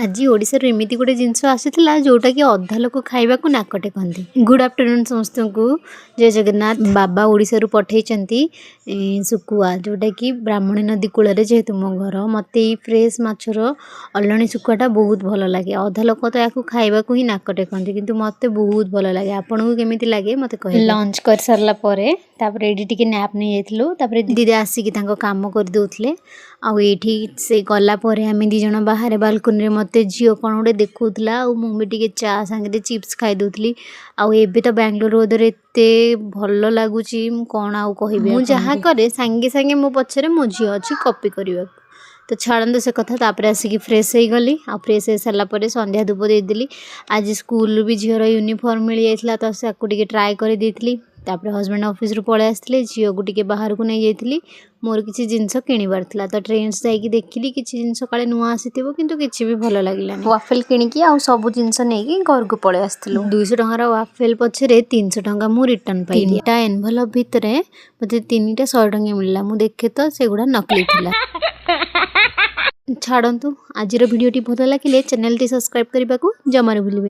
ଆଜି ଓଡ଼ିଶାରୁ ଏମିତି ଗୋଟେ ଜିନିଷ ଆସିଥିଲା, ଯେଉଁଟାକି ଅଧା ଲୋକ ଖାଇବାକୁ ନାକ ଟେକନ୍ତି। ଗୁଡ଼୍ ଆଫ୍ଟରନୁନ୍ ସମସ୍ତଙ୍କୁ, ଜୟ ଜଗନ୍ନାଥ। ବାବା ଓଡ଼ିଶାରୁ ପଠେଇଛନ୍ତି ଶୁଖୁଆ, ଯେଉଁଟାକି ବ୍ରାହ୍ମଣୀ ନଦୀ କୂଳରେ ଯେହେତୁ ମୋ ଘର, ମୋତେ ଏଇ ଫ୍ରେଶ୍ ମାଛର ଅଲଣି ଶୁଖୁଆଟା ବହୁତ ଭଲ ଲାଗେ। ଅଧା ଲୋକ ତ ୟାକୁ ଖାଇବାକୁ ହିଁ ନାକ ଟେକନ୍ତି, କିନ୍ତୁ ମୋତେ ବହୁତ ଭଲ ଲାଗେ। ଆପଣଙ୍କୁ କେମିତି ଲାଗେ, ମୋତେ କହିବେ। ଲଞ୍ଚ କରିସାରିଲା ପରେ ତାପରେ ଏଇଠି ଟିକେ ନ୍ୟାପ୍ ନେଇଯାଇଥିଲୁ। ତାପରେ ଦିଦି ଆସିକି ତାଙ୍କ କାମ କରିଦେଉଥିଲେ। ଆଉ ଏଇଠି ସେ ଗଲା ପରେ ଆମେ ଦୁଇ ଜଣ ବାହାରେ ବାଲକୁନିରେ, ମୋତେ ଝିଅ କ'ଣ ଗୋଟେ ଦେଖାଉଥିଲା ଆଉ ମୁଁ ବି ଟିକେ ଚା ସାଙ୍ଗରେ ଚିପ୍ସ ଖାଇଦେଉଥିଲି। ଆଉ ଏବେ ତ ବାଙ୍ଗଲୋର ୱେଦର ଏତେ ଭଲ ଲାଗୁଛି, ମୁଁ କ'ଣ ଆଉ କହିବି। ମୁଁ ଯାହା କରେ, ସାଙ୍ଗେ ସାଙ୍ଗେ ମୋ ପଛରେ ମୋ ଝିଅ ଅଛି କପି କରିବାକୁ। ତ ଛାଡ଼ନ୍ତୁ ସେ କଥା। ତାପରେ ଆସିକି ଫ୍ରେଶ୍ ହେଇଗଲି ଆଉ ଫ୍ରେଶ୍ ହେଇସାରିଲା ପରେ ସନ୍ଧ୍ୟା ଧୂପ ଦେଇଦେଲି। ଆଜି ସ୍କୁଲରୁ ବି ଝିଅର ୟୁନିଫର୍ମ ମିଳିଯାଇଥିଲା, ତ ତାକୁ ଟିକେ ଟ୍ରାଏ କରିଦେଇଥିଲି। ତାପରେ ହଜବେଣ୍ଡ ଅଫିସରୁ ପଳେଇ ଆସିଥିଲେ। ଝିଅକୁ ଟିକେ ବାହାରକୁ ନେଇଯାଇଥିଲି। ମୋର କିଛି ଜିନିଷ କିଣିବାର ଥିଲା, ତ ଟ୍ରେଣ୍ଡସ୍ ଯାଇକି ଦେଖିଲି, କିଛି ଜିନିଷ କାଳେ ନୂଆ ଆସିଥିବ, କିନ୍ତୁ କିଛି ବି ଭଲ ଲାଗିଲାନି। ୱାଫେଲ୍ କିଣିକି ଆଉ ସବୁ ଜିନିଷ ନେଇକି ଘରକୁ ପଳେଇ ଆସିଥିଲୁ। 200 ଟଙ୍କାର ୱାଫେଲ୍ ପଛରେ 300 ଟଙ୍କା ମୁଁ ରିଟର୍ଣ୍ଣ ପାଇଲି। ତିନିଟା ଏନଭଲପ୍ ଭିତରେ ମୋତେ ତିନିଟା 100 ଟଙ୍କା ମିଳିଲା। ମୁଁ ଦେଖେ ତ ସେଗୁଡ଼ା ନକଲି ଥିଲା। ଛାଡ଼ନ୍ତୁ, ଆଜିର ଭିଡ଼ିଓଟି ଭଲ ଲାଗିଲେ ଚ୍ୟାନେଲଟି ସବସ୍କ୍ରାଇବ୍ କରିବାକୁ ଜମାରୁ ଭୁଲିବେନି।